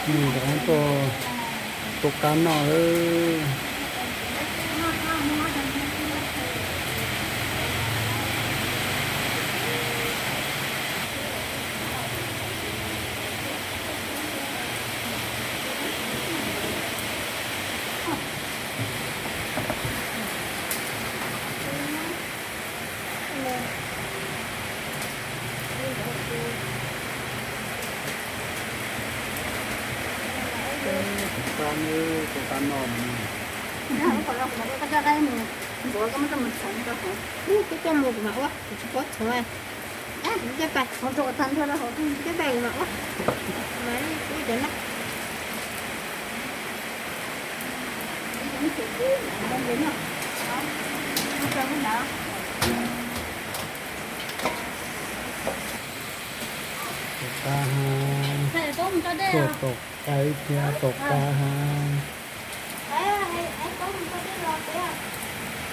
Nws rov qab tuaj tua qab noj lawm. Tus qab nws tus qab no. Koj coj mus kuv mam ua, kuv tsis paub txhuv. Coj pais, coj pais kuv mam ua. Mas ub cov no. Tom qab, tuaj tom qaib thiab tom qab hab.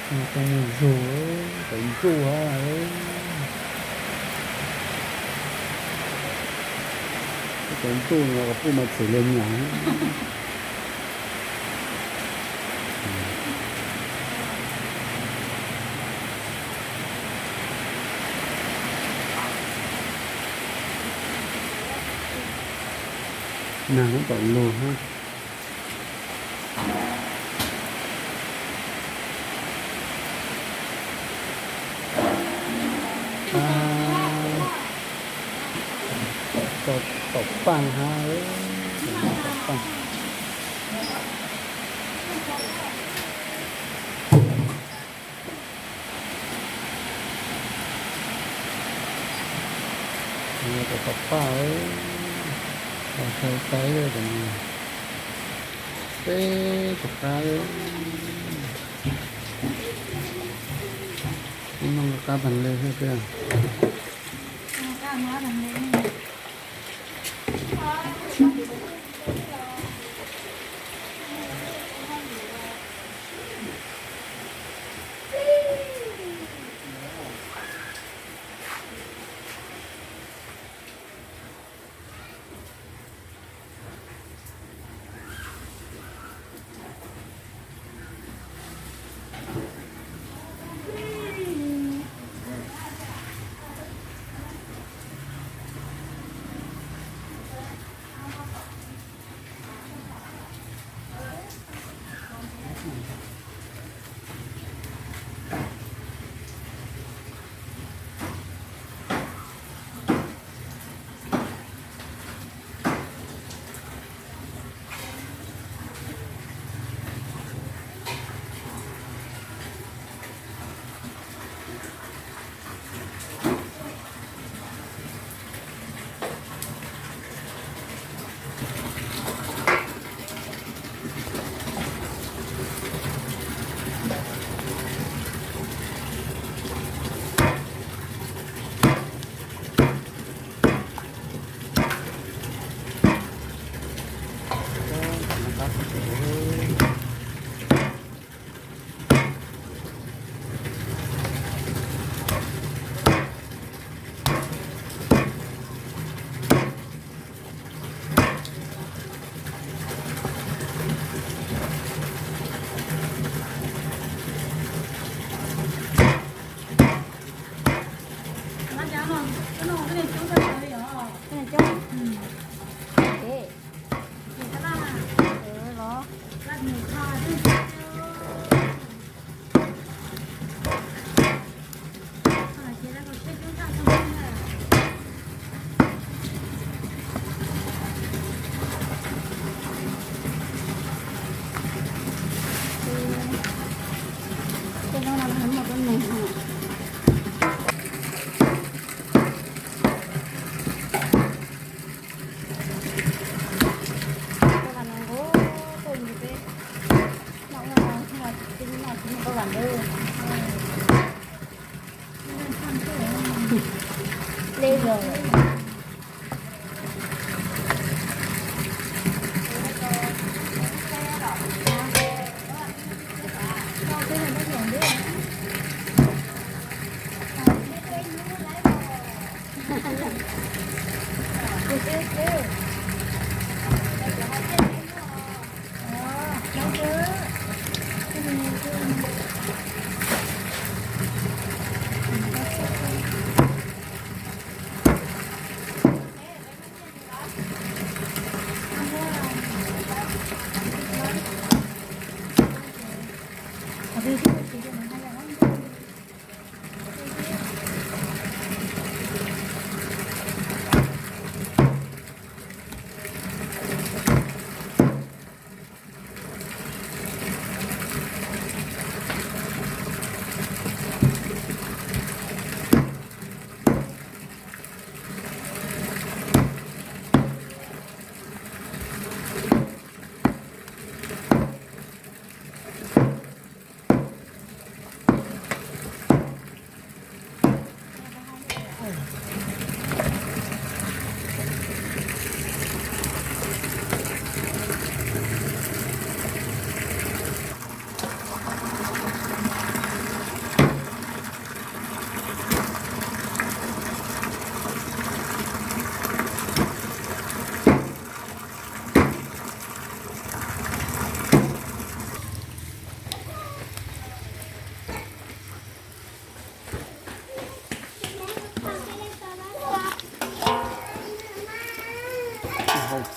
Nws coj mus zug, cov ntsuj hab. Cov ntsuj no puj mas txwm li nyam. Nag muab tom lug hab. Tom paaj hab, tom paaj. Tom paaj, tom sai sai, peb tom qab. Ib noj qab taag le thiab tiag.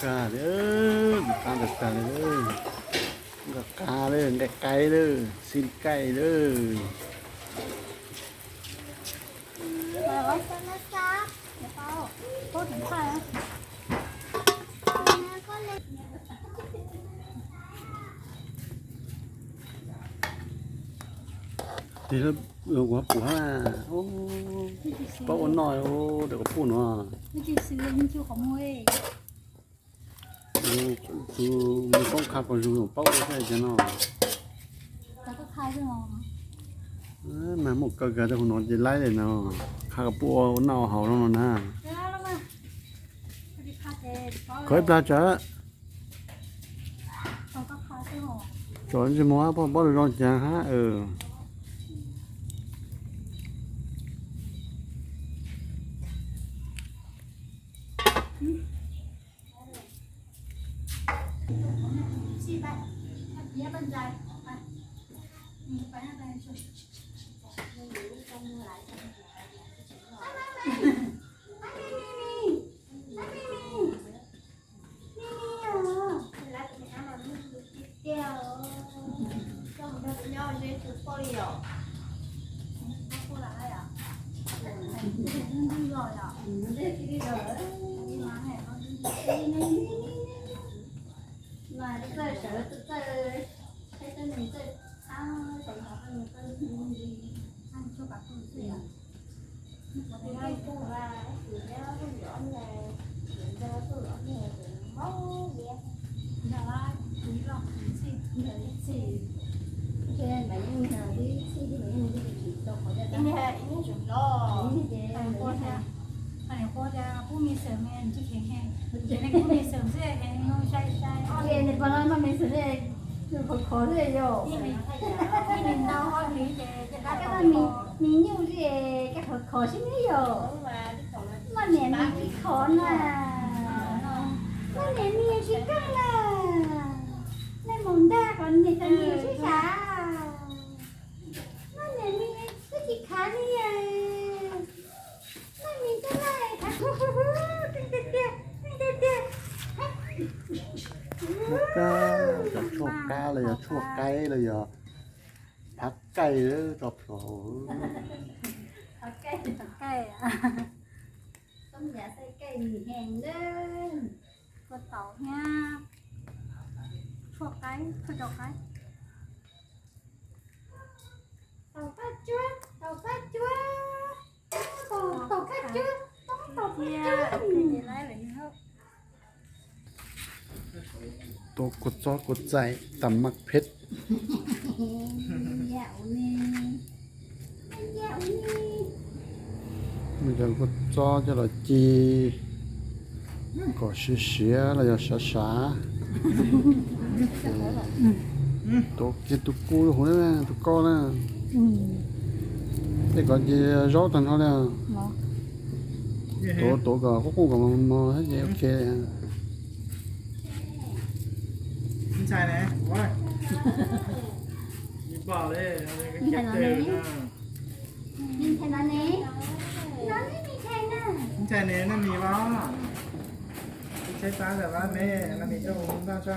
kag li, nqaij qab ntawm kag li, nqaij qab li, nqaij qaib li, xib kaij li. Tig kuv pum hab, paub ua noj, dawm kuv pum no. Tus me koob qha kom zoo paub ua thiab cov no. Mas muaj kaw kag rau hauv no ces laib li no, qha kom pum ua noj haus no na. Kov ib plag tsawv. Tsom ntsis mus pob zoo zoo cas hab. Nws nyuj li koj khov khov sib neb yom. Noj niam mis tsis khov na. Noj niam mis tsis kawg na. Nej mus ntag kom niam tau mis sib khav. Noj niam mis twb tsis khav li. Noj mis twb laj khav, tiag tiag tiag, tiag tiag tiag. Tshuaj kab, cov tshuaj kab los yog tshuaj qaib los yog phav kaij, tso plhuav. Kua taum thiab tshuaj qaib, tshuaj rau qaib. Taum paj cuab, taum paj cuab, taum paj cuab, taum paj cuab. Tuav kua txob kua txaij tas maj phem. Muab cov kua txob coj los ci kom siav siav los yog sav sav. Tuav kiag tus kub huv na, tus kaub na. Tej kov ci zaub tag nrho li. Tuav tuav kom qub qub kom mos mos thiab ces ok. Ntshai ne, noj mis os. Ib tsheb pab ntawm vaj me, noj mis coj mus noj tso.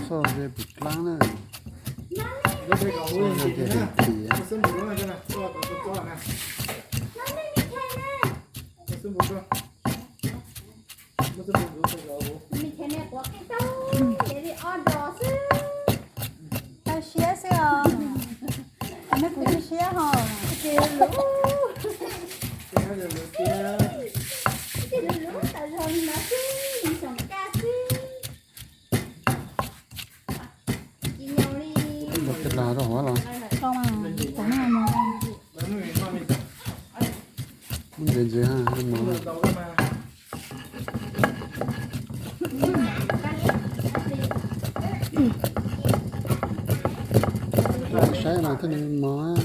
Txoj ze pum dlaab na. Txoj ze pum dlaab. Tau siab xwb os. Nej kuv siab siab hos. Ntau tej las rau hauv los. Muab ntxiv ntxiv ha, mos. Saib mas thiaj li mos,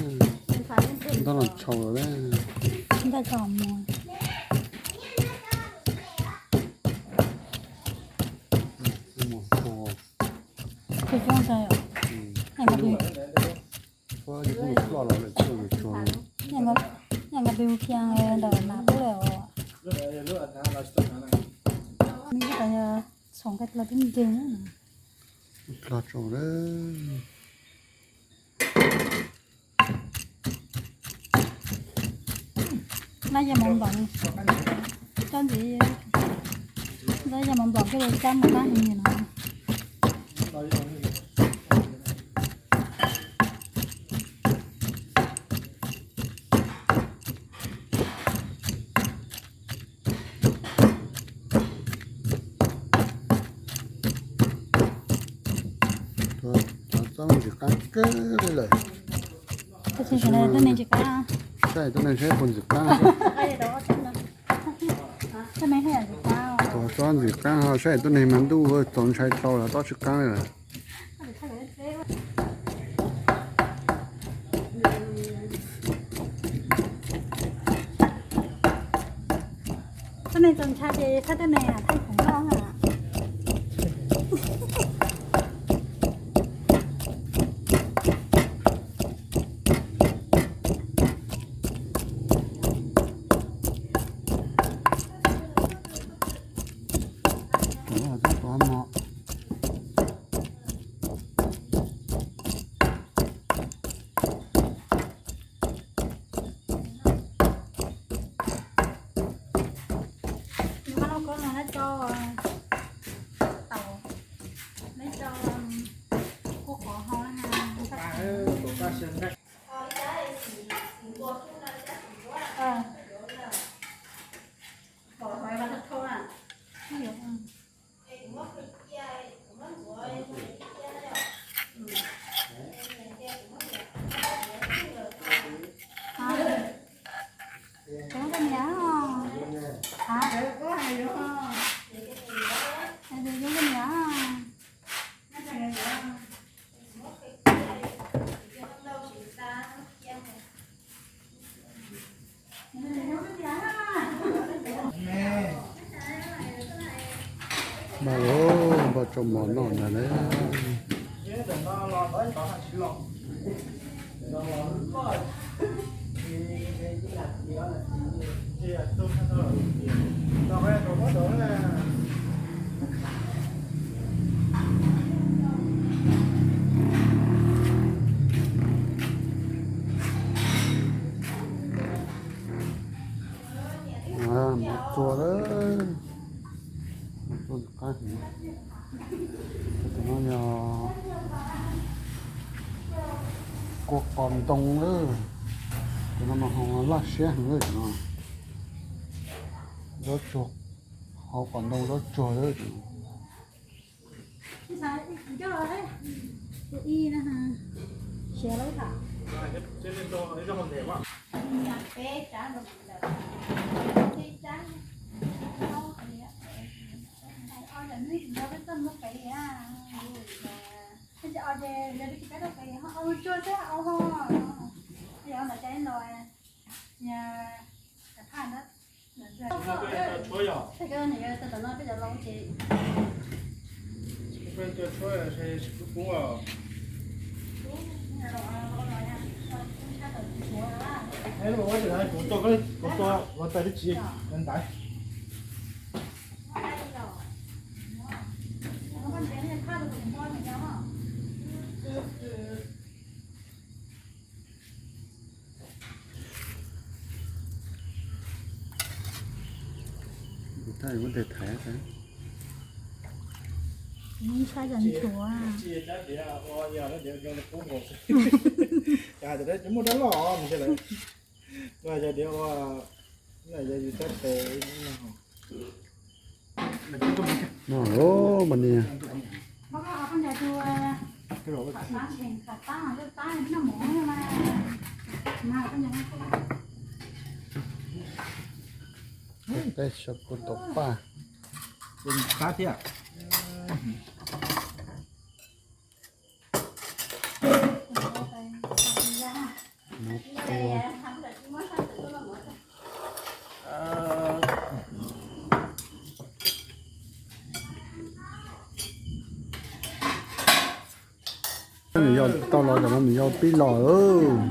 ntau los tshau lawm. Ntau tshau mos. Mus pua. Tus coob ntau yom. Ua yus kuj ploj los lawm, kuj tsuag. Yam nkaus peb hu kiag ntawm nas pub lawm os. Txhoov los tib nkeeg. Ploj tsaus lawm. Nab yaj mov nplaum, tsob ntxiv, nab yaj mov nplaum coj los cab mus nab heev li no. Cov tsob ntxim qab kawg li lawm. Saib tuab neeg saib puas ntxim qab. Cov tsob ntxim qab ho saib tuab neeg mas ntuj txaus ntshai dhau los tsob tsis qab li lawm. Tuab neeg txaus ntshai ces saib tuab neeg thaij khoom noj. Nab lauj kaub no nab tso taum, nab tso kua qov hau na. Hả? Hả? Hả? Hả? Npaj los, npaj tso mov noj ntag lauj. Mov txua lawm, mov txua qab heev. Tus no yog kua qos ntoo lawm, tus no mas ho laj siab heev lawm tus no. Zaub tsuag, hauv qos ntoo zaub tsuag lawm tus no. Thaj muab tes thaiv. Ntshai tsam nchuav. Muaj dab loj. No los mas niag. Peb xyaw kuv tau paj. Muab tua. Nws yau tau los, tam no nws yau pib los lawm.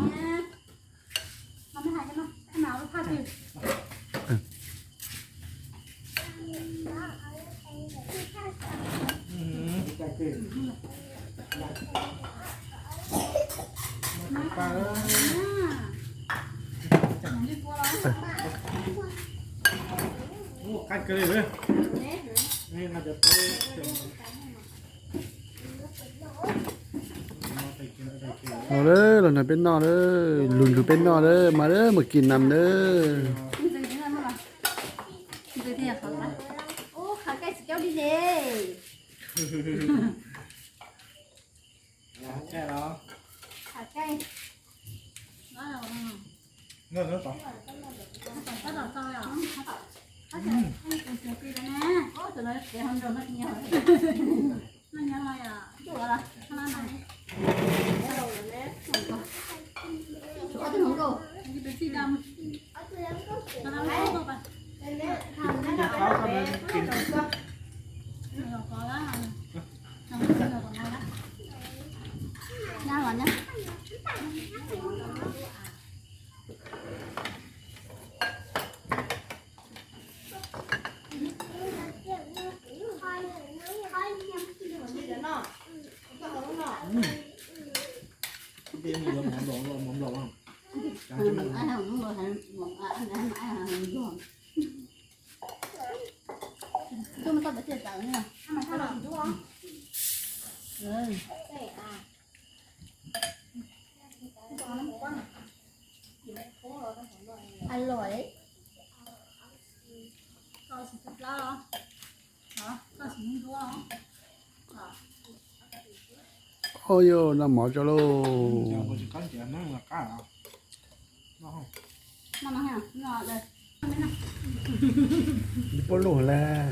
Los lawm, los nrog peb noj lawm, lug nrog peb noj lawm, mas lawm mus kis nas lawm. Oj, yuav noj mov tso lauj. Ib pob luj lawm.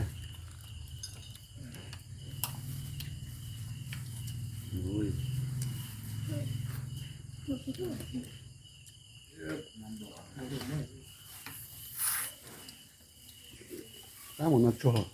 Tab mus no tsuag.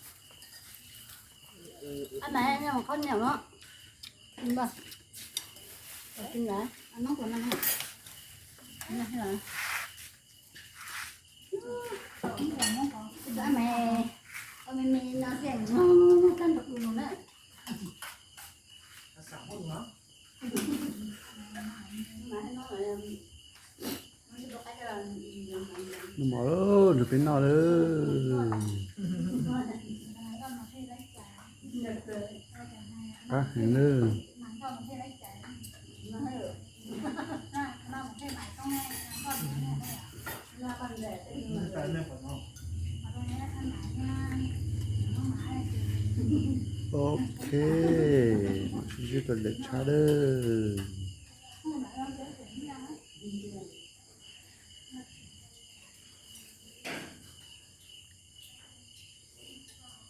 Noj mov lawm, nrog peb noj lawm. Qab heev lawm. Ok, sib ntsib rau daim tshab lawm.